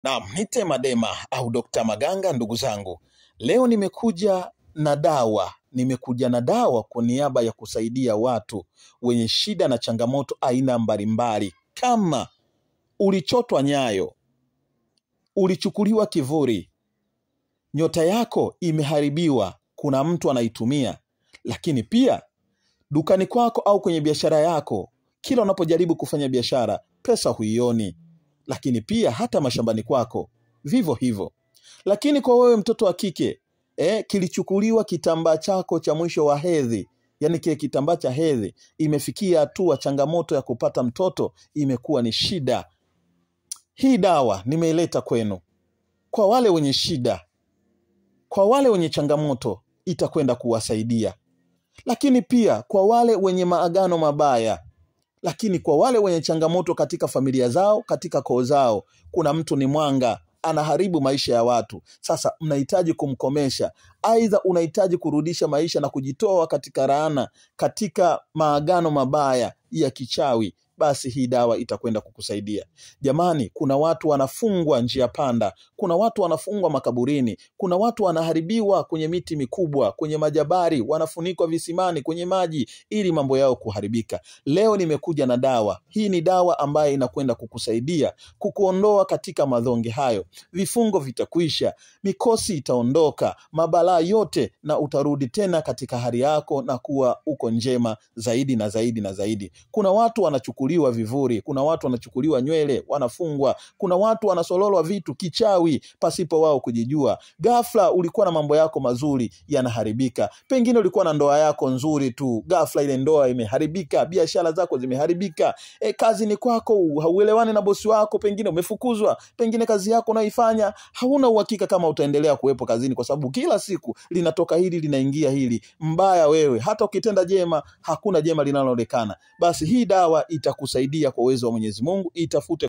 Naam, nite Madema au Dr. Maganga. Ndugu zangu, leo nimekuja na dawa, nimekuja na dawa kwa niaba ya kusaidia watu wenye shida na changamoto aina mbalimbali. Kama ulichotwa nyayo, ulichukuliwa kivuri, nyota yako imeharibiwa, kuna mtu anaitumia, lakini pia dukani kwako au kwenye biashara yako, kila unapojaribu kufanya biashara pesa huioni, lakini pia hata mashambani kwako vivyo hivyo. Lakini kwa wewe mtoto wa kike, kilichukuliwa kitambaa chako cha mwisho wa hedhi, yani kile kitambaa cha hedhi, imefikia hatua changamoto ya kupata mtoto imekuwa ni shida. Hii dawa nimeileta kwenu kwa wale wenye shida, kwa wale wenye changamoto, itakwenda kuwasaidia. Lakini pia kwa wale wenye maagano mabaya, lakini kwa wale wenye changamoto katika familia zao, katika koo zao, kuna mtu ni mwanga, anaharibu maisha ya watu. Sasa mnahitaji kumkomesha, aidha unahitaji kurudisha maisha na kujitoa katika laana, katika maagano mabaya ya kichawi, basi hii dawa itakwenda kukusaidia. Jamani, kuna watu wanafungwa njia panda, kuna watu wanafungwa makaburini, kuna watu wanaharibiwa kwenye miti mikubwa, kwenye majabari, wanafunikwa visimani, kwenye maji, ili mambo yao kuharibika. Leo nimekuja na dawa. Hii ni dawa ambayo inakwenda kukusaidia kukuondoa katika madhonge hayo. Vifungo vitakwisha, mikosi itaondoka, mabalaa yote, na utarudi tena katika hali yako na kuwa uko njema zaidi na zaidi na zaidi. Kuna watu wanachukuliwa vivuri, kuna watu wanachukuliwa nywele, wanafungwa, kuna watu wanasololwa vitu kichawi pasipo wao kujijua. Ghafla ulikuwa na mambo yako mazuri yanaharibika. Pengine ulikuwa na ndoa yako nzuri tu, ghafla ile ndoa imeharibika, biashara zako zimeharibika, kazini kwako hauelewani na bosi wako, pengine umefukuzwa, pengine kazi yako unaifanya hauna uhakika kama utaendelea kuwepo kazini, kwa sababu kila siku linatoka hili linaingia hili. Mbaya wewe, hata ukitenda jema hakuna jema linaloonekana. Basi hii dawa itakusaidia kwa uwezo wa Mwenyezi Mungu. Itafute.